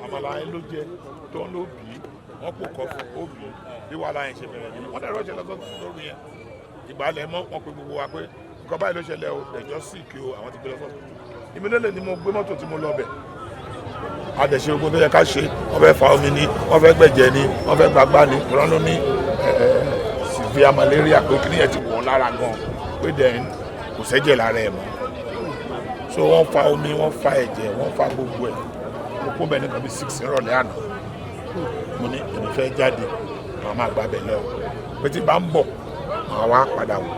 Àmàlà yẹn ló jẹ tó ń ló bì í, wọ́n pò kọ́ fún ó bì í. Bí wàhálà yẹn ṣe bẹ̀rẹ̀ nìyẹn. Wọ́n dẹ̀ rọ́ṣẹ̀ lọ́sọ̀ lórí yẹn. Ìgbàlẹ̀ mọ́ wọn pé gbogbo wa pé nǹkan báyìí ló ṣẹlẹ̀ o, ẹ̀jọ́ sì kí o, àwọn ti gbé lọ sọ́sọ́. Immediately ni mo gbé mọ́tò tí mo lọ bẹ̀. A dẹ̀ ṣe ogun tó yẹ ká ṣe. Wọ́n fẹ́ fa omi ni, wọ́n fẹ́ gbẹ̀jẹ̀ ni, wọ́n fẹ́ gbàgbá ni. Ìran ló ní severe malaria, pé kí nìyẹn ti wọ̀ lára gan, pé then kò sẹ́jẹ̀ lára ẹ̀ mọ́. So wọ́n fa omi, wọ́n fa ẹ̀jẹ̀, wọ́n fa gbogbo ẹ̀. Mo kó bẹ́ẹ̀ nìkan bí 6 ìrọ̀lẹ́ àná. Mo ní èmi fẹ́ jáde, màá máa gbàbẹ̀ lọ, pé tí bá ń bọ̀, màá wá padà wò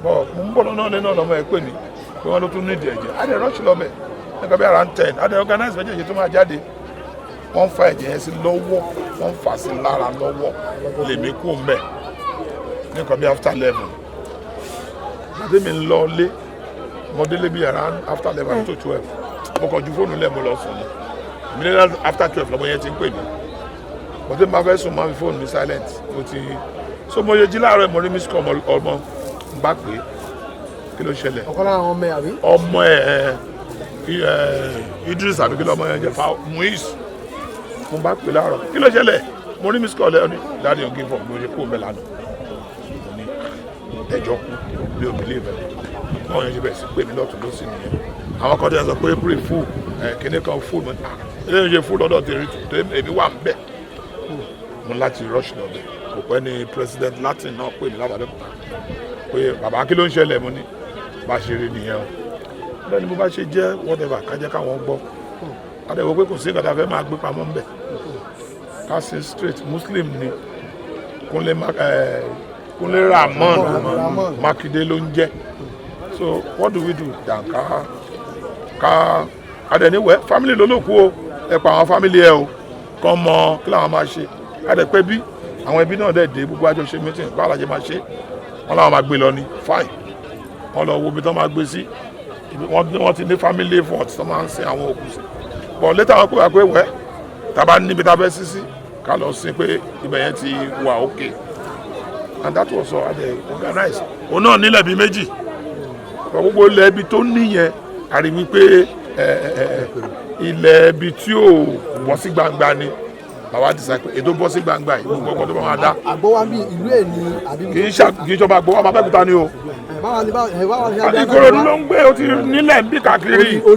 bọ́. Mo ń bọ̀ lọ́nà nínú ọ̀nà. Ọmọ ẹ̀ pè mí pé wọ́n ló tún nídìí ẹ̀jẹ̀. A dẹ̀ rush lọ bẹ̀ nígbà bí around 10. A dẹ̀ organize méjèèjì tó máa jáde. Wọ́n fa ẹ̀jẹ̀ yẹn sí lọ́wọ́, wọ́n fà sí lára lọ́wọ́. Lèmi kú mbẹ̀ nǹkan bí after 11. Àti mi ń lọ lé, mo délé bí around after 11 to 12. Mo kàn ju fóònù lẹ̀, mo lọ sùn ní. Immediately after 12, lọ́mọ yẹn ti ń pè mí. Mo ti máa fẹ́ sùn, máa fi fóònù mi silent. Mo ti so mo yẹ jí láàárọ̀, mo rí miss call. Ọmọ n bá pè é, kí ló ṣẹlẹ̀? Ọ̀kan lára àwọn ọmọ ẹ̀, àbí? Ọmọ ẹ ẹ Idris, àbí kí lọmọ yẹn jẹ, fa Muiz. Mo bá pè láàárọ̀, kí ló ṣẹlẹ̀? Mo rí miss call ẹ ní daddy on give up. Mo ṣe kó mbẹ lánàá, mo ní ẹjọ́ kú bí o believe ẹ. Báwọn yẹn ṣe bẹ̀rẹ̀ sí pè mí lọ́tún lọ́sì nìyẹn. Àwọn kan tẹ̀ sọ pé April fool ẹ, kíní kan fool. Mo ní ah, eléyìí ṣe fool lọ́dọ̀ tèmi tó èmi wà ń bẹ̀. Mo ní láti rush lọ bẹ̀. Kò pẹ́ ní President Latin náà pè mí láti Abẹ́òkúta pé bàbá, kí ló ń ṣẹlẹ̀? Mo ní bá ṣe rí nìyẹn o. Bẹ́ẹ̀ ni bó bá ṣe jẹ́, whatever, ká jẹ́ káwọn gbọ́. Adéwọ́ pé kò sí nǹkan tá a fẹ́ máa gbé pamọ́ ń bẹ̀, ká ṣe straight. Muslim ni Kúnlé, Kúnlé Ramon Mákindé ló ń jẹ́. So what do we do than ká adẹniwẹ family ló ló kú o, ẹ pa àwọn family ẹ o, kàn mọ kí làwọn máa ṣe. Adẹ pé bí àwọn ẹbí náà dẹ̀ dé, gbogbo àjọ ṣe meeting, báwo la ṣe máa ṣe. Wọn làwọn máa gbé lọ ní fine. Wọn lọ wo ibi tó máa gbé sí. Wọ́n ti ní family vault tó máa ń sin àwọn òkú sí, but later wọ́n pè wá pé wẹ́ tá a bá níbi tá a fẹ́ sí sí, ká lọ sin, pé ibẹ̀ yẹn ti wà okay, and that was all. Adẹ organize. Òun náà nílẹ̀ bíi méjì. But gbogbo ilẹ̀ ibi tó níyẹn, a rí wípé ilẹ̀ ibi tí ò bọ́ sí gbangba ni. Bàbá decide pé ètò bọ́ sí gbangba yìí, gbogbo ọkọ̀ tó bá máa dá. Àgbọ̀ wa bí ìlú ẹ̀ ní, àbí? Kì í ṣọba àgbọ̀ wa, Abẹ́òkúta ni o. Báwa ni báwa ni? Ìkòròdú ló ń gbé, ó ti nílẹ̀ ń bí káàkiri.